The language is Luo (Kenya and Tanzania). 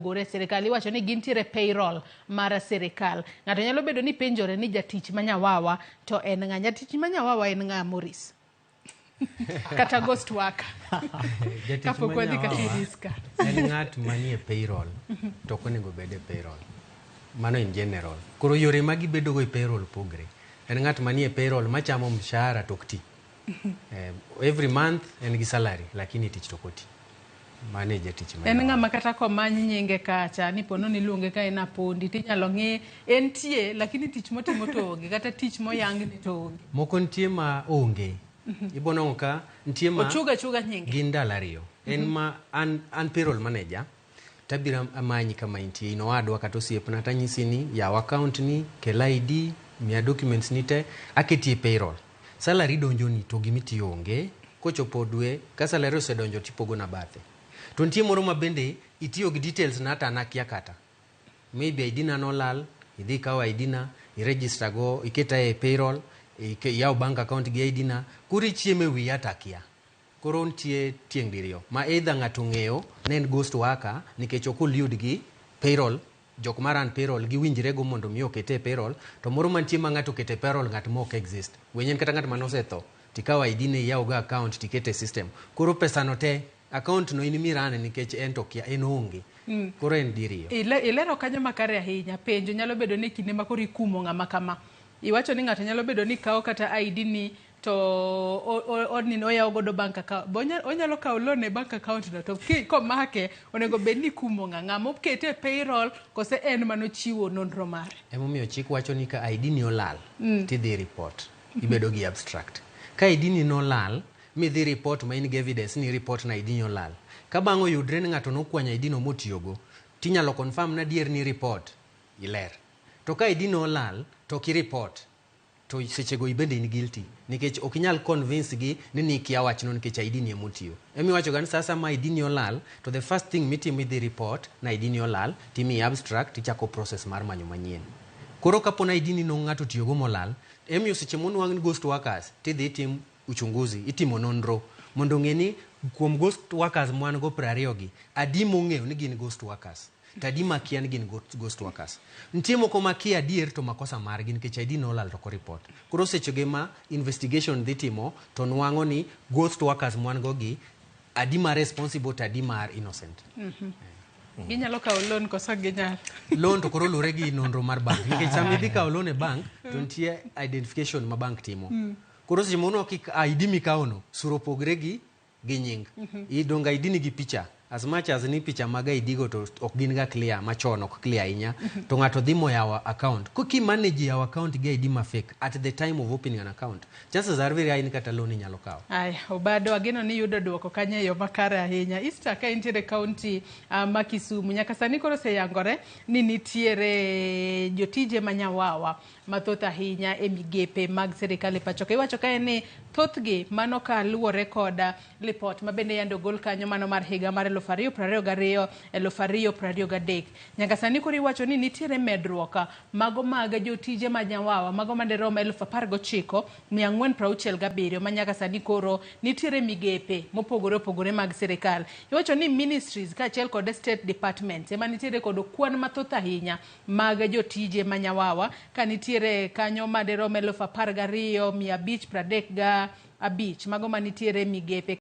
Opogore e sirikal iwacho ni gintiere payroll mar sirikal. Ng'ato nyalo bedo ni penjore ni jatich ma nyawawa to en ng'a? Jatich ma nyawawa en ng'a Maurice? Kata ghost worker. Jatich Kapok ma wadhi kata nyawawa ir Iska. en ng'at manie payroll to ok onego bed e payroll. Mano in general. Koro yore ma gibedogo e payroll pogre. En ng'at manie payroll machamo mshahara to ok ti. Every month en gi salary lakini tich to ok oti. Mano e jatich ma En nyawawa. ng'ama kata komany nyinge kacha ni pono niluonge ka en Apondi tinyalo ng'i entie lakini tich motimo to onge kata tich moyang ni to onge. Moko nitie ma onge. Ibo nwang'o ka nitie ma Ochuga chuga nyinge. gin ndalo ariyo. En ma an payroll manager tabiro amanyi kama intie in owadwa kata osiepna tanyisi ni yaw account ni, kel ID, miya documents ni te, aketi e payroll. Salary donjoni to gimitiyo onge, kochopo dwe ka salary osedonjo tipogona bathe. To nitie moro ma bende itiyo gi details na to an akia kata. Maybe ID na nolal, idhi ikaw ID na, i register go, iketa e payroll, iyaw bank account gi ID na, koro ichiemo e wiya to akia. Koro nitie tieng' diriyo ma either ng'ato ong'eyo ne en ghost worker nikech ok collude gi payroll, jok ma run payroll giwinjre go mondo mi okete e payroll, to moro mantie ma ng'ato okete e payroll ng'at ma ok exist. Weny en kata ng'at mane osetho, tikawo ID ne iyaw go account tikete e system. Koro pesa no te, account no in emi run nikech en to okia, en oonge. Koro en diriyo. Ilero kanyo makare ahinya. Penjo nyalo bedo ni kinde ma koro ikumo ng'ama kama. Iwacho ni ng'ato nyalo bedo ni kawo kata ID ni to oyawo godo bank account. Be onyalo kawo loan e bank account no to komake onego bed ni ikumo ng'a? Ng'ama okete e payroll kose en manochiwo nonro mare? Emomiyo chik wacho ni ka ID ni olal, tidhi report, ibedo gi abstract. Ka ID ni nolal, midhi report ma in gi evidence ni report na ID ni olal. Ka bang' oyudre ni ng'ato nokwanyo ID no motiyogo, tinyalo confirm na adier ni report, iler. To ka ID no olal, to ok i report, to sechego ibende in guilty nikech ok inyal convince gi ni nikia wachno nikech ID ni emotiyo. Ema iwacho ga ni sasa ma ID ni olal to the first thing mitimo idhi report na ID ni olal timiyi abstract tichako process mar manyo manyien. Koro kapo na ID ni no ng'ato otiyogo molal, emiyo seche monwang' ni ghost workers tidhi itim uchunguzi, itimo nonro mondo ong'e ni kuom ghost workers mwan go 20 gi, adi mong'eyo ni gin ghost workers to adi makia ni gin ghost workers. Nitie moko makia adier to makosa margi nikech ID nolal to ok report. Koro sechego ema investigation dhi timo to nwang'o ni ghost workers mwan go gi adi ma responsible to adi mar innocent. Ginyalo kawo loan koso ok ginyal? Loan to koro luwore gi nonro mar bank nikech sama idhi kawo loan e bank to nitie identification ma bank timo. Koro seche moko kik ID mikawo no sura opogre gi nying. Idong ID nigi picha as much as ni picha mag ID go to ok gin ga clear machon ok clear ahinya to ng'ato dhi moyawo account. Ko ki manage yawo account gi ID ma fake at the time of opening an account, chances are very high ni kata loan inyalo kawo. Aya, Obado ageno ni yudo duoko kanyo e yo makare ahinya. Easter ka intiere kaunti ma Kisumu, nyaka sani koro oseyangore ni nitiere jotije ma nyawawa mathoth ahinya e migepe mag sirikal e pacho ka. Iwacho kae ni thothgi mano ka luwore kod lipot ma bende yande ogol kanyo mano mar higa mar 2022 2023. Nyaka sani koro iwacho ni nitiere medruok mago mag jotije ma nyawawa mago maderom 19,467 ma nyaka sani koro nitiere migepe mopogore opogore mag sirikal. Iwacho ni ministries kaachiel kod state departments ema nitiere kod kwan mathoth ahinya mag jotije ma nyawawa ka nitiere kanyo maderom 12,535 mago manitiere migepe.